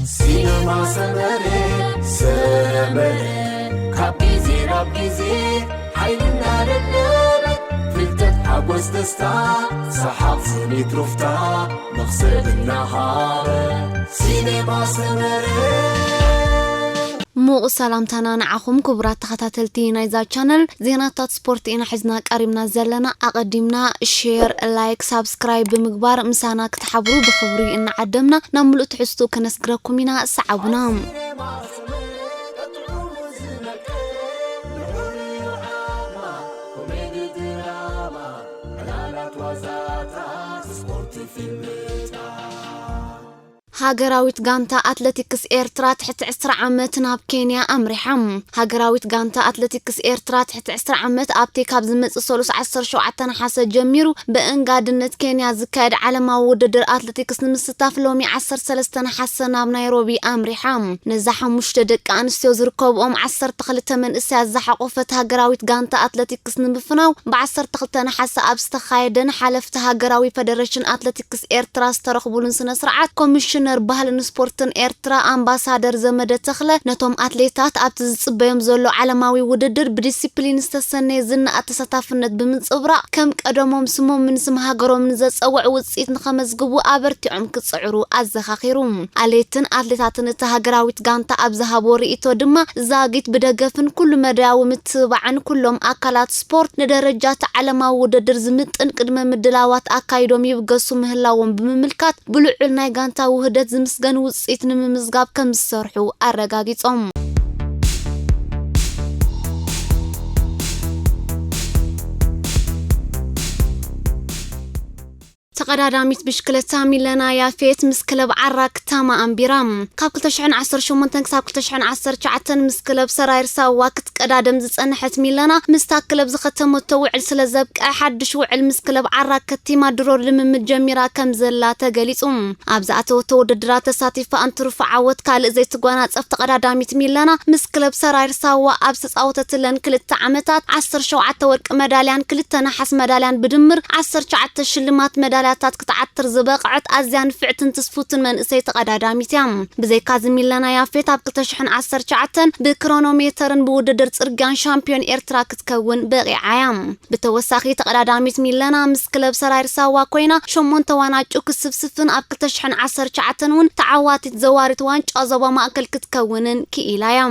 ሲነማ ሰመረ፣ ሰመረ፣ ካብ ግዜ ናብ ግዜ ሓይልና ደለበ፣ ፍልጠት፣ ሓጎስ፣ ደስታ፣ ሰሓቕ፣ ስኒት፣ ሩፍታ፣ መኽሰብ እናሃበ። ሲነማ ሰመረ። ሙቕ ሰላምታና ንዓኹም ክቡራት ተኸታተልቲ ናይዛ ቻነል። ዜናታት ስፖርት ኢና ሒዝና ቀሪብና ዘለና። ኣቐዲምና ሼር፣ ላይክ፣ ሳብስክራይብ ብምግባር ምሳና ክትሓብሩ ብኽብሪ እናዓደምና ናብ ምሉእ ትሕዝቱ ከነስግረኩም ኢና። ሰዓቡና። ሃገራዊት ጋንታ ኣትለቲክስ ኤርትራ ትሕቲ ዕስራ ዓመት ናብ ኬንያ ኣምሪሓ። ሃገራዊት ጋንታ ኣትለቲክስ ኤርትራ ትሕቲ ዕስራ ዓመት ኣብቲ ካብ ዝመጽእ ሰሉስ ዓሰርተ ሸውዓተ ነሓሰ ጀሚሩ ብእንጋድነት ኬንያ ዝካየድ ዓለማዊ ውድድር ኣትለቲክስ ንምስታፍ ሎሚ ዓሰርተ ሰለስተ ነሓሰ ናብ ናይሮቢ ኣምሪሓ። ነዛ ሓሙሽተ ደቂ ኣንስትዮ ዝርከብኦም ዓሰርተ ክልተ መንእሰያት ዝሓቆፈት ሃገራዊት ጋንታ ኣትለቲክስ ንምፍናው ብ ዓሰርተ ክልተ ነሓሰ ኣብ ዝተኻየደን ሓለፍቲ ሃገራዊ ፈደረሽን ኣትለቲክስ ኤርትራ ዝተረኽቡሉን ስነ ስርዓት ኮሚሽነር ባህልን ስፖርትን ኤርትራ ኣምባሳደር ዘመደ ተኽለ ነቶም ኣትሌታት ኣብቲ ዝጽበዮም ዘሎ ዓለማዊ ውድድር ብዲሲፕሊን ዝተሰነየ ዝነኣድ ተሳታፍነት ብምንጽብራቕ ከም ቀደሞም ስሞምን ስም ሃገሮምን ዘጸውዕ ውጽኢት ንኸመዝግቡ ኣበርቲዖም ክጽዕሩ ኣዘኻኺሩ። ኣትሌትን ኣትሌታትን እታ ሃገራዊት ጋንታ ኣብ ዝሃቦ ርእይቶ ድማ ዛጊት ብደገፍን ኩሉ መዳያዊ ምትብባዕን ኩሎም ኣካላት ስፖርት ንደረጃ እቲ ዓለማዊ ውድድር ዝምጥን ቅድመ ምድላዋት ኣካይዶም ይብገሱ ምህላዎም ብምምልካት ብልዑል ናይ ጋንታ ውህደት ዝምስገን ውጽኢት ንምምዝጋብ ከም ዝሰርሑ ኣረጋጊጾም። ተቐዳዳሚት ብሽክለታ ሚለና ያፌት ምስ ክለብ ዓራግ ታማ ኣንቢራ። ካብ ክልተ ሽሕን ዓሰርተ ሸሞንተን ክሳብ ክልተ ሽሕን ዓሰርተ ትሽዓተን ምስ ክለብ ሰራይር ሳዋ ክትቀዳደም ዝጸንሐት ሚለና ምስታ ክለብ ዝኸተመቶ ውዕል ስለ ዘብቅዐ ሓድሽ ውዕል ምስ ክለብ ዓራግ ከቲማ ድሮ ልምምድ ጀሚራ ከም ዘላ ተገሊጹ። ኣብ ዝኣተወቶ ውድድራት ተሳቲፋ እንትርፎ ዓወት ካልእ ዘይትጓናጸፍ ተቐዳዳሚት ሚለና ምስ ክለብ ሰራይር ሳዋ ኣብ ዝተጻወተትለን ክልተ ዓመታት ዓሰርተ ሸውዓተ ወርቂ መዳልያን ክልተ ነሓስ መዳልያን ብድምር ዓሰርተ ትሽዓተ ሽልማት መዳልያታት ክትዓትር ዝበቕዐት ኣዝያ ንፍዕትን ትስፉትን መንእሰይ ተቐዳዳሚት እያ። ብዘይካዚ ሚለና ያፌት ኣብ ክልተ ሽሕን ዓሰርተ ትሽዓተን ብክሮኖሜተርን ብውድድር ጽርግያን ሻምፒዮን ኤርትራ ክትከውን በቒዓ እያ። ብተወሳኺ ተቐዳዳሚት ሚለና ምስ ክለብ ሰራይር ሳዋ ኮይና ሸሞንተ ዋንጫ ክስብስብን ኣብ ክልተ ሽሕን ዓሰርተ ትሽዓተን እውን ተዓዋቲት ዘዋሪት ዋንጫ ዞባ ማእከል ክትከውንን ክኢላ እያ።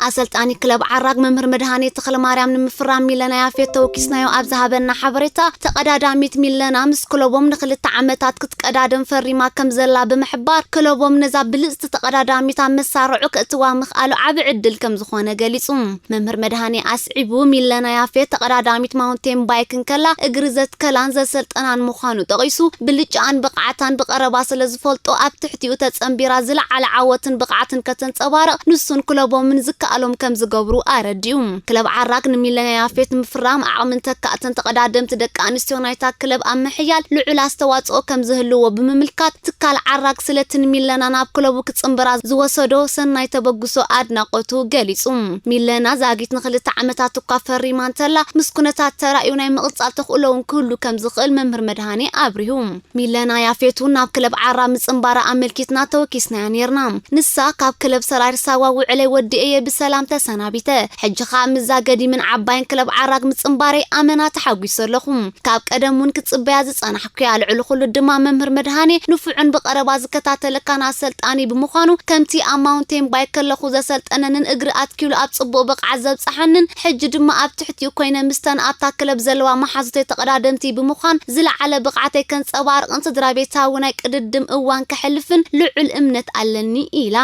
ኣሰልጣኒ ክለብ ዓራግ መምህር መድሃኔ ተኽለማርያም ንምፍራም ሚለና ያፌት ተወኪስናዮ ኣብ ዝሃበና ሓበሬታ ተቐዳዳሚት ሚለና ምስ ክለቦም ንክልተ ዓመታት ክትቀዳደም ፈሪማ ከም ዘላ ብምሕባር ክለቦም ነዛ ብልጽቲ ተቐዳዳሚት ኣብ መሳርዑ ከእትዋ ምኽኣሉ ዓቢ ዕድል ከም ዝኾነ ገሊጹ። መምህር መድሃኔ ኣስዒቡ ሚለና ያፌት ተቐዳዳሚት ማውንቴን ባይክ እንከላ እግሪ ዘትከላን ዘሰልጠናን ምዃኑ ጠቒሱ ብልጭኣን ብቕዓታን ብቐረባ ስለ ዝፈልጦ ኣብ ትሕቲኡ ተጸንቢራ ዝለዓለ ዓወትን ብቕዓትን ከተንጸባርቕ ንሱን ክለቦምን ዝከኣሎም ከም ዝገብሩ ኣረዲኡ። ክለብ ዓራግ ንሚለና ያፌት ምፍራም ዓቕምን ተካእትን ተቐዳደምቲ ደቂ ኣንስትዮ ናይታ ክለብ ኣብ ምሕያል ልዑል ኣስተዋጽኦ ከም ዝህልዎ ብምምልካት ትካል ዓራግ ስለቲ ንሚለና ናብ ክለቡ ክጽንብራ ዝወሰዶ ሰናይ ተበግሶ ኣድናቖቱ ገሊጹ። ሚለና ዛጊት ንክልተ ዓመታት እኳ ፈሪማ እንተላ ምስ ኩነታት ተራእዩ ናይ ምቕጻል ተኽእሎ እውን ክህሉ ከም ዝኽእል መምህር መድሃኔ ኣብሪሁ። ሚለና ያፌት እውን ናብ ክለብ ዓራግ ምጽንባራ ኣመልኪትና ተወኪስናያ ኔርና። ንሳ ካብ ክለብ ሰራይር ሳዋ ውዕለይ ወዲኤ እየ ብሰላም ተሰናቢተ። ሕጂ ኸኣ ምስዛ ገዲምን ዓባይን ክለብ ዓራግ ምጽንባረይ ኣመና ተሓጒሰ ኣለኹ። ካብ ቀደም እውን ክጽበያ ዝጸናሕኩ እያ። ልዕሊ ኩሉ ድማ መምህር መድሃኔ ንፉዕን ብቐረባ ዝከታተለካን ኣሰልጣኒ ብምዃኑ ከምቲ ኣብ ማውንቴን ባይክ ከለኹ ዘሰልጠነንን እግሪ ኣትኪሉ ኣብ ጽቡቕ ብቕዓት ዘብጽሓንን ሕጂ ድማ ኣብ ትሕቲኡ ኮይነ ምስተን ኣብታ ክለብ ዘለዋ መሓዙተይ ተቐዳደምቲ ብምዃን ዝለዓለ ብቕዓተይ ከንጸባርቕን ስድራ ቤታዊ ናይ ቅድድም እዋን ከሕልፍን ልዑል እምነት ኣለኒ ኢላ።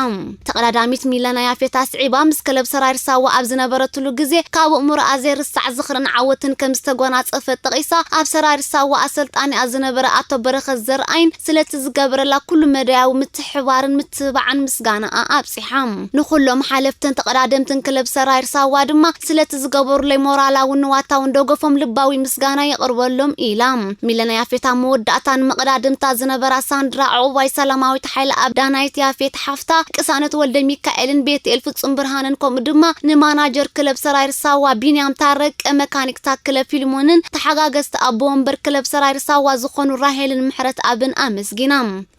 ተቐዳዳሚት ሚለና ያፌት ኣስዒባ ምስ ክለብ ሰራይር ሳዋ ኣብ ዝነበረትሉ ግዜ ካብ ኣእምሮኣ ዘይርሳዕ ዝኽርን ዓወትን ከም ዝተጎናጸፈት ጠቒሳ ኣብ ሰራይር ሳዋ ኣሰልጣኒኣ ዝነበረ ኣቶ በረኸት ዘርኣይን ስለቲ ዝገበረላ ኩሉ መዳያዊ ምትሕባርን ምትብባዕን ምስጋናኣ ኣብጺሓ። ንኹሎም ሓለፍትን ተቐዳደምትን ክለብ ሰራይር ሳዋ ድማ ስለቲ ዝገበሩለይ ሞራላውን ንዋታውን ደገፎም ልባዊ ምስጋና የቕርበሎም ኢላ። ሚለና ያፌት ኣብ መወዳእታ ንመቐዳድምታ ዝነበራ ሳንድራ ዕቑባይ፣ ሰላማዊት ሓይለኣብ፣ ዳናይት ያፌት ሓፍታ፣ ቅሳነት ወልደ ሚካኤልን ቤትኤል ፍጹም ብርሃንን ከምኡ ድማ ንማናጀር ክለብ ሰራይር ሳዋ ቢንያም ታረቀ፣ መካኒክታ ክለብ ፊልሞንን ተሓጋገዝቲ ኣቦ ወንበር ክለብ ሰራይር ሳዋ ዝኾኑ ራሄል ሄልን ምሕረትኣብን ኣመስጊና።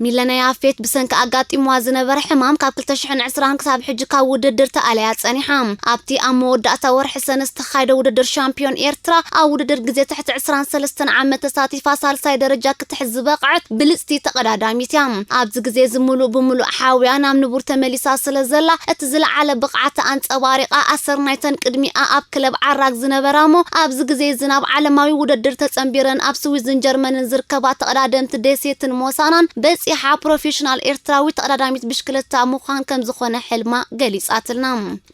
ሚለና ያፌት ብሰንኪ ኣጋጢምዋ ዝነበረ ሕማም ካብ ክልተ ሽሕን ዕስራን ክሳብ ሕጂ ካብ ውድድር ተኣልያ ጸኒሓ። ኣብቲ ኣብ መወዳእታ ወርሒ ሰነ ዝተኻየደ ውድድር ሻምፒዮን ኤርትራ፣ ኣብ ውድድር ግዜ ትሕቲ ዕስራን ሰለስተን ዓመት ተሳቲፋ ሳልሳይ ደረጃ ክትሕዝ ዝበቕዐት ብልጽቲ ተቐዳዳሚት እያ። ኣብዚ ግዜ እዚ ምሉእ ብምሉእ ሓውያ ናብ ንቡር ተመሊሳ ስለ ዘላ፣ እቲ ዝለዓለ ብቕዓት ኣንጸባሪቓ። ኣሰር ናይተን ቅድሚኣ ኣብ ክለብ ዓራግ ዝነበራ እሞ፣ ኣብዚ ግዜ እዚ ናብ ዓለማዊ ውድድር ተጸንቢረን ኣብ ስዊዝን ጀርመንን ዝርከባ ተቐዳደምቲ ደሴትን ሞሳናን በጺሓ ፕሮፌሽናል ኤርትራዊት ተቐዳዳሚት ብሽክለታ ምዃን ከም ዝኾነ ሕልማ ገሊጻትልና።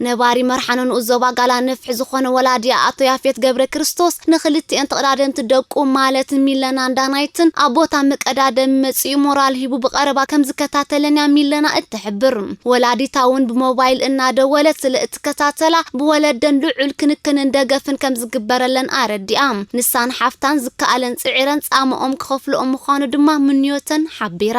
ነባሪ መርሓ ንኡስ ዞባ ጋላ ነፍሒ ዝኾነ ወላዲ ኣቶ ያፌት ገብረ ክርስቶስ ንኽልቲኤን ተቐዳደምቲ ደቁ ማለት ሚለናን ዳናይትን ኣብ ቦታ መቀዳደሚ መጺኡ ሞራል ሂቡ ብቐረባ ከም ዝከታተለን እያ ሚለና እትሕብር። ወላዲታ እውን ብሞባይል እናደወለት ስለ እትከታተላ ብወለደን ልዑል ክንክንን ደገፍን ከም ዝግበረለን ኣረዲኣ። ንሳን ሓፍታን ዝከኣለን ጽዒረን ጻምኦም ክኸፍልኦም ምዃኑ ድማ ምንዮተን ሓቢራ።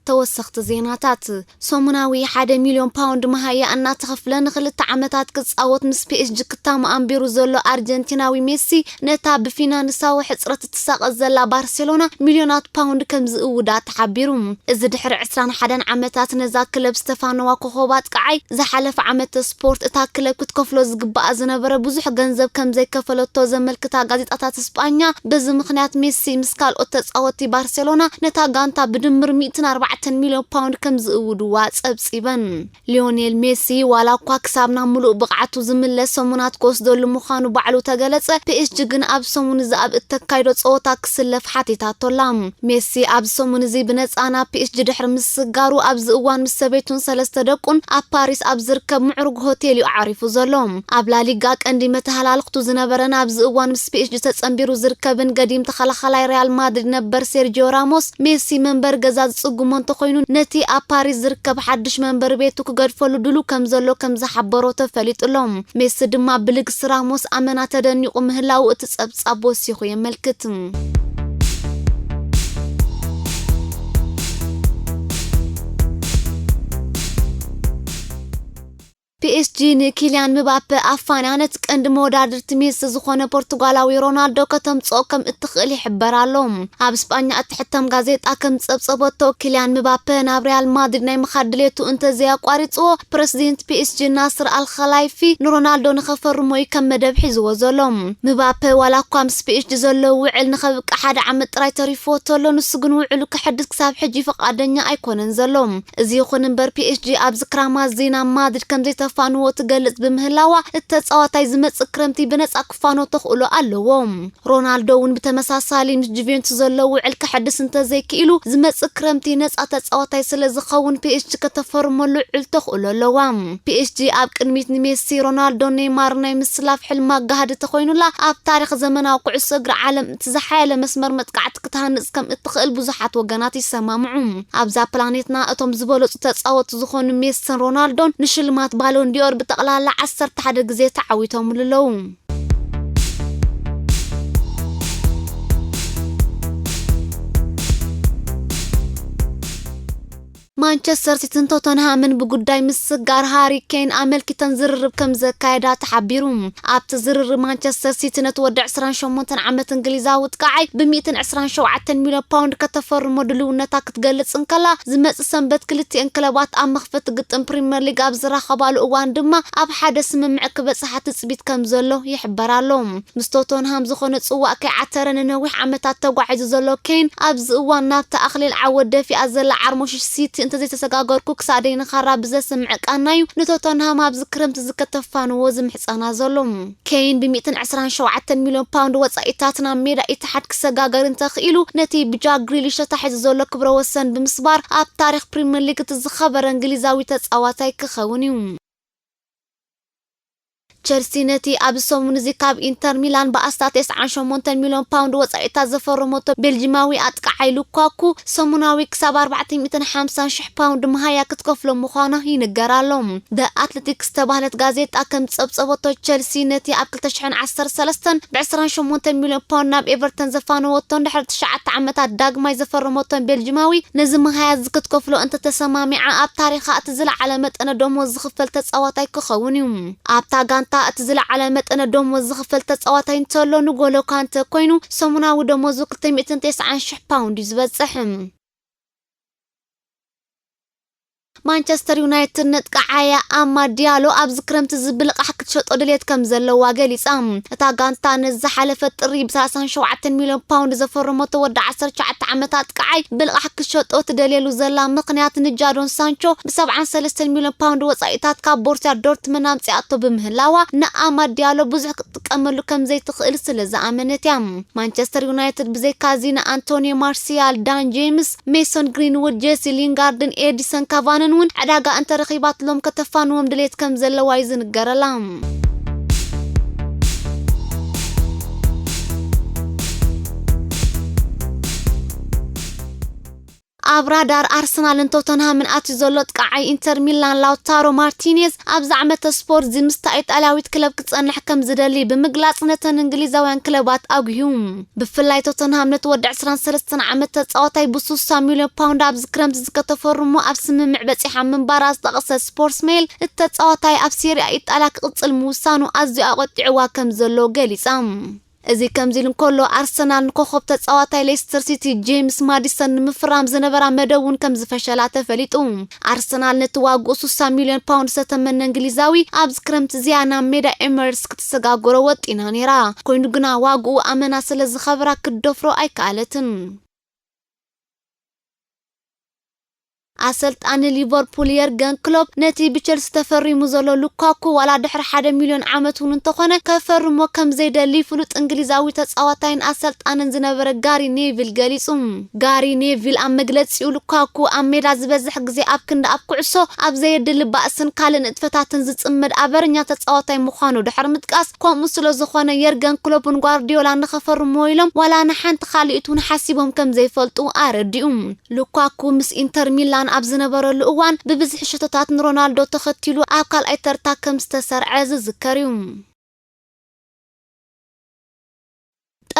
ተወሰኽቲ ዜናታት። ሰሙናዊ ሓደ ሚልዮን ፓውንድ መሃያ እናተኸፍለ ንኽልተ ዓመታት ክጻወት ምስ ፒ ኤስ ጂ ክታማ ኣንቢሩ ዘሎ ኣርጀንቲናዊ ሜሲ፣ ነታ ብፊናንሳዊ ሕጽረት እትሳቐ ዘላ ባርሴሎና ሚልዮናት ፓውንድ ከም ዝእውዳ ተሓቢሩ። እዚ ድሕሪ ዕስራን ሓደን ዓመታት ነዛ ክለብ ዝተፋነዋ ኮኾብ ኣጥቃዓይ፣ ዝሓለፈ ዓመት ስፖርት እታ ክለብ ክትከፍሎ ዝግባኣ ዝነበረ ብዙሕ ገንዘብ ከም ዘይከፈለቶ ዘመልክታ ጋዜጣታት ስጳኛ፣ በዚ ምኽንያት ሜሲ ምስ ካልኦት ተጻወትቲ ባርሴሎና ነታ ጋንታ ብድምር ሚእትን ኣርባዕተን ሚልዮን ፓውንድ ከም ዝእውድዋ ጸብጺበን። ሊዮኔል ሜሲ ዋላ እኳ ክሳብ ናብ ምሉእ ብቕዓቱ ዝምለስ ሰሙናት ክወስደሉ ምዃኑ ባዕሉ ተገለጸ፣ ፒ ኤስ ጂ ግን ኣብ ሰሙን እዚ ኣብ እተካይዶ ጸወታ ክስለፍ ሓቲታቶ ኣላ። ሜሲ ኣብዚ ሰሙን እዚ ብነጻ ናብ ፒ ኤስ ጂ ድሕሪ ምስጋሩ፣ ኣብዚ እዋን ምስ ሰበይቱን ሰለስተ ደቁን ኣብ ፓሪስ ኣብ ዝርከብ ምዕሩግ ሆቴል እዩ ዓሪፉ ዘሎ። ኣብ ላሊጋ ቀንዲ መተሃላልኽቱ ዝነበረን ኣብዚ እዋን ምስ ፒ ኤስ ጂ ተጸንቢሩ ዝርከብን ገዲም ተኸላኻላይ ሪያል ማድሪድ ነበር ሴርጂዮ ራሞስ፣ ሜሲ መንበሪ ገዛ ዝጽግሞ እንተኾይኑ፣ ነቲ ኣብ ፓሪስ ዝርከብ ሓድሽ መንበሪ ቤቱ ክገድፈሉ ድሉው ከም ዘሎ ከም ዝሓበሮ ተፈሊጡ ኣሎ። ሜሲ ድማ ብልግሲ ራሞስ ኣመና ተደኒቑ ምህላዉ እቲ ጸብጻብ ወሲኹ የመልክት። ፒ ኤስ ጂ ንኪልያን ምባፔ ኣፋንያ ነቲ ቀንዲ መወዳድርቲ ሜሲ ዝኾነ ፖርቱጋላዊ ሮናልዶ ከተምጽኦ ከም እትኽእል ይሕበር ኣሎ። ኣብ ስጳኛ እትሕተም ጋዜጣ ከም ዝጸብጸበቶ፣ ኪልያን ምባፔ ናብ ሪያል ማድሪድ ናይ ምኻድ ድሌቱ እንተዘይኣቋሪጽዎ፣ ፕረሲደንት ፒ ኤስ ጂ ናስር ኣልኸላይፊ ንሮናልዶ ንኸፈርሞ እዩ ከም መደብ ሒዝዎ ዘሎ። ምባፔ ዋላ እኳ ምስ ፒ ኤስ ጂ ዘለዎ ውዕል ንኸብቅዕ ሓደ ዓመት ጥራይ ተሪፍዎ ተሎ፣ ንሱ ግን ውዕሉ ከሐድስ ክሳብ ሕጂ ፍቓደኛ ኣይኮነን ዘሎ። እዚ ይኹን እምበር፣ ፒ ኤስ ጂ ኣብዚ ክራማት እዚ ናብ ማድሪድ ከም ዘይተፋንዎ ትገልጽ ብምህላዋ፣ እቲ ተጻዋታይ ዝመጽእ ክረምቲ ብነጻ ክፋኖ ተኽእሎ ኣለዎ። ሮናልዶ እውን ብተመሳሳሊ ምስ ጁቬንቱስ ዘሎ ውዕል ከሐድስ እንተዘይክኢሉ፣ ዝመጽእ ክረምቲ ነጻ ተጻዋታይ ስለ ዝኸውን፣ ፒ ኤስ ጂ ከተፈርመሉ ልዑል ተኽእሎ ኣለዋ። ፒ ኤስ ጂ ኣብ ቅድሚት ንሜሲ፣ ሮናልዶ፣ ኔይማር ናይ ምስላፍ ሕልማ ጋህዲ ተኾይኑላ፣ ኣብ ታሪኽ ዘመናዊ ኩዕሶ እግሪ ዓለም እቲ ዝሓየለ መስመር መጥቃዕቲ ክትሃንጽ ከም እትኽእል ብዙሓት ወገናት ይሰማምዑ። ኣብዛ ፕላኔትና እቶም ዝበለጹ ተጻወትቲ ዝኾኑ ሜስን ሮናልዶን ንሽልማት ባሎን ዲዮር ብጠቕላላ ዓሰርተ ሓደ ግዜ ተዓዊቶምሉ ኣለዉ። ማንቸስተር ሲቲን ቶተንሃምን ብጉዳይ ምስጋር ሃሪ ኬን ኣመልኪተን ዝርርብ ከም ዘካየዳ ተሓቢሩ። ኣብቲ ዝርርብ ማንቸስተር ሲቲ ነቲ ወዲ ዕስራን ሸሞንተን ዓመት እንግሊዛዊ ኣጥቃዓይ ብ ሚእትን ዕስራን ሸውዓተን ሚልዮን ፓውንድ ከተፈርሞ ድልውነታ ክትገልጽ እንከላ፣ ዝመጽእ ሰንበት ክልቲኤን ክለባት ኣብ መኽፈቲ ግጥም ፕሪምየር ሊግ ኣብ ዝራኸባሉ እዋን ድማ ኣብ ሓደ ስምምዕ ክበጽሓ ትጽቢት ከም ዘሎ ይሕበር ኣሎ። ምስ ቶተንሃም ዝኾነ ጽዋእ ከይዓተረ ንነዊሕ ዓመታት ተጓዒዙ ዘሎ ኬን፣ ኣብዚ እዋን ናብቲ ኣኽሊል ዓወት ደፊኣ ዘላ ዓርሞሽ ሲቲ እንተዘይተሰጋገርኩ ክሳደይ ንኻራ ብዘስምዕ ቃና'ዩ ንቶተንሃም ኣብዚ ክረምቲ እዚ ከተፋንዎ ዝምሕጸና ዘሎ። ኬን ብ ሚእትን ዕስራን ሸውዓተን ሚልዮን ፓውንድ ወጻኢታት ናብ ሜዳ ኢትሓድ ክሰጋገር እንተኽኢሉ፣ ነቲ ብጃክ ግሪሊሽ ተታሒዙ ዘሎ ክብረ ወሰን ብምስባር፣ ኣብ ታሪኽ ፕሪምየር ሊግ እቲ ዝኸበረ እንግሊዛዊ ተጻዋታይ ክኸውን እዩ። ቸልሲ ነቲ ኣብዚ ሰሙን እዚ ካብ ኢንተር ሚላን ብኣስታት ተስዓን ሸሞንተን ሚልዮን ፓውንድ ወጻኢታት ዘፈረመቶ ቤልጂማዊ ኣጥቃዓይ ሉካኩ፣ ሰሙናዊ ክሳብ ኣርባዕተ ሚእትን ሓምሳን ሽሕ ፓውንድ መሃያ ክትከፍሎ ምዃና ይንገር ኣሎ። ደ ኣትሌቲክስ ዝተባህለት ጋዜጣ ከም ዝጸብጸበቶ፣ ቸልሲ ነቲ ኣብ ክልተ ሽሕን ዓሰርተ ሰለስተን ብዕስራን ሸሞንተን ሚልዮን ፓውንድ ናብ ኤቨርተን ዘፋነወቶን ድሕሪ ትሽዓተ ዓመታት ዳግማይ ዘፈረመቶን ቤልጂማዊ፣ ነዚ መሃያ እዚ ክትከፍሎ እንተተሰማሚዓ፣ ኣብ ታሪኻ እቲ ዝለዓለ መጠነ ደሞዝ ዝኽፈል ተጻዋታይ ክኸውን እዩ። ኣብታ ጋንታ እቲ ዝለዓለ መጠነ ደሞዝ ዝኽፈል ተጻዋታይ እንተሎ ንጎሎ ካንተ ኮይኑ፣ ሰሙናዊ ደሞዙ ክልተ ሚእትን ተስዓን ሽሕ ፓውንድ እዩ ዝበጽሕ። ማንቸስተር ዩናይትድ ነጥቃዓያ ኣማድ ዲያሎ ኣብዚ ክረምቲ እዚ ብልቓሕ ክትሸጦ ድሌት ከም ዘለዋ ገሊጻ። እታ ጋንታ ነዚ ዝሓለፈ ጥሪ ብ ሰላሳን ሸውዓተን ሚልዮን ፓውንድ ዘፈረመቶ ወዲ ዓሰርተ ትሽዓተ ዓመት ኣጥቃዓይ ብልቓሕ ክትሸጦ ትደልየሉ ዘላ ምኽንያት ንጃዶን ሳንቾ ብ ሰብዓን ሰለስተን ሚልዮን ፓውንድ ወጻኢታት ካብ ቦሩስያ ዶርትመንድ ኣምጺኣቶ ብምህላዋ ንኣማድ ዲያሎ ብዙሕ ክትጥቀመሉ ከም ዘይትኽእል ስለ ዝኣመነት እያ። ማንቸስተር ዩናይትድ ብዘይካዚ ንኣንቶኒ ማርሲያል፣ ዳን ጄምስ፣ ሜሶን ግሪንውድ፣ ጄሲ ሊንጋርድን ኤዲሰን ካቫንን እውን ዕዳጋ እንተረኺባትሎም ከተፋንዎም ድሌት ከም ዘለዋ እዩ ዝንገረላ። ኣብ ራዳር ኣርሰናልን ቶተንሃምን ኣትዩ ዘሎ ጥቃዓይ ኢንተር ሚላን ላውታሮ ማርቲኔዝ ኣብዚ ዓመተ ስፖርት እዚ ምስታ ኢጣልያዊት ክለብ ክጸንሕ ከም ዝደሊ ብምግላጽ ነተን እንግሊዛውያን ክለባት ኣጉህዩ። ብፍላይ ቶተንሃም ነቲ ወዲ ዕስራን ሰለስተን ዓመት ተጻዋታይ ብሱሳ ሚልዮን ፓውንድ ኣብዚ ክረምቲ እዚ ከተፈርሞ ኣብ ስምምዕ በጺሓ ምንባራ ዝጠቐሰ ስፖርትስ ሜይል፣ እቲ ተጻዋታይ ኣብ ሴሪያ ኢጣልያ ክቕጽል ምውሳኑ ኣዝዩ ኣቖጢዕዋ ከም ዘሎ ገሊጻ። እዚ ከምዚ ኢሉ እንከሎ፣ ኣርሰናል ንኮኸብ ተጻዋታይ ሌስተር ሲቲ ጄምስ ማዲሰን ንምፍራም ዝነበራ መደብ እውን ከም ዝፈሸላ ተፈሊጡ። ኣርሰናል ነቲ ዋግኡ ሱሳ ሚልዮን ፓውንድ ዝተመነ እንግሊዛዊ ኣብዚ ክረምቲ እዚኣ ናብ ሜዳ ኤመርስ ክትሰጋገሮ ወጢና ነይራ። ኮይኑ ግና ዋግኡ ኣመና ስለ ዝኸበራ ክትደፍሮ ኣይከኣለትን። ኣሰልጣኒ ሊቨርፑል የርገን ክሎፕ ነቲ ብቸልሲ ተፈሪሙ ዘሎ ሉካኩ ዋላ ድሕሪ ሓደ ሚልዮን ዓመት እውን እንተኾነ ከፈርሞ ከም ዘይደሊ ፍሉጥ እንግሊዛዊ ተጻዋታይን ኣሰልጣንን ዝነበረ ጋሪ ኔቪል ገሊጹ። ጋሪ ኔቪል ኣብ መግለጺኡ ሉካኩ ኣብ ሜዳ ዝበዝሕ ግዜ ኣብ ክንዲ ኣብ ኩዕሶ ኣብ ዘየድሊ ባእስን ካልእ ንጥፈታትን ዝጽመድ ኣበርኛ ተጻዋታይ ምዃኑ ድሕሪ ምጥቃስ፣ ከምኡ ስለ ዝኾነ የርገን ክሎፕን ጓርዲዮላን ንኸፈርሞ ኢሎም ዋላ ንሓንቲ ካልኢት እውን ሓሲቦም ከም ዘይፈልጡ ኣረዲኡ። ሉካኩ ምስ ኢንተር ሚላን ኣብ ዝነበረሉ እዋን ብብዝሒ ሽቶታት ንሮናልዶ ተኸቲሉ ኣብ ካልኣይ ተርታ ከም ዝተሰርዐ ዝዝከር እዩ።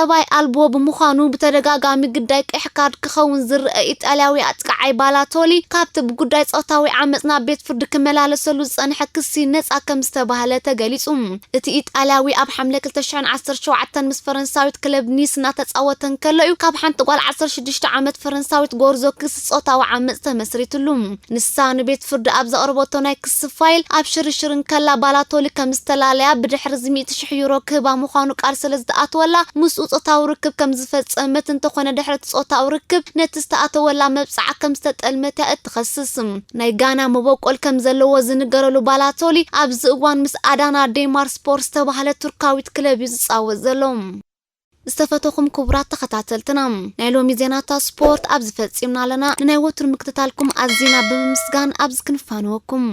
ጠባይ ኣልቦ ብምዃኑ ብተደጋጋሚ ግዳይ ቀይሕ ካርድ ክኸውን ዝረአ ኢጣልያዊ ኣጥቃዓይ ባላቶሊ ካብቲ ብጉዳይ ጾታዊ ዓመጽ ናብ ቤት ፍርዲ ክመላለሰሉ ዝጸንሐ ክሲ ነጻ ከም ዝተባህለ ተገሊጹ። እቲ ኢጣልያዊ ኣብ ሓምለ ክልተ ሽሕን ዓሰርተ ሸውዓተን ምስ ፈረንሳዊት ክለብ ኒስ እናተጻወተ እንከሎ እዩ ካብ ሓንቲ ጓል ዓሰርተ ሽዱሽተ ዓመት ፈረንሳዊት ጎርዞ ክሲ ጾታዊ ዓመጽ ተመስሪትሉ። ንሳ ንቤት ፍርዲ ኣብ ዘቕረበቶ ናይ ክሲ ፋይል፣ ኣብ ሽርሽር እንከላ ባላቶሊ ከም ዝተላለያ፣ ብድሕሪ እዚ ሚእቲ ሽሕ ዩሮ ክህባ ምዃኑ ቃል ስለ ዝተኣተወላ፣ ምስኡ ጾታዊ ርክብ ከም ዝፈጸመት፣ እንተኾነ ድሕሪ እቲ ጾታዊ ርክብ ነቲ ዝተኣተወላ መብጽዓ ከም ዝተጠልመት እያ እትኸስስ። ናይ ጋና መበቆል ከም ዘለዎ ዝንገረሉ ባላቶሊ፣ ኣብዚ እዋን ምስ ኣዳና ዴማር ስፖር ዝተባህለ ቱርካዊት ክለብ እዩ ዝጻወት ዘሎ። ዝተፈተኹም ክቡራት ተኸታተልትና፣ ናይ ሎሚ ዜናታት ስፖርት ኣብዚ ፈጺምና ኣለና። ንናይ ወትሩ ምክትታልኩም ኣዚና ብምምስጋን ኣብዚ ክንፋንወኩም።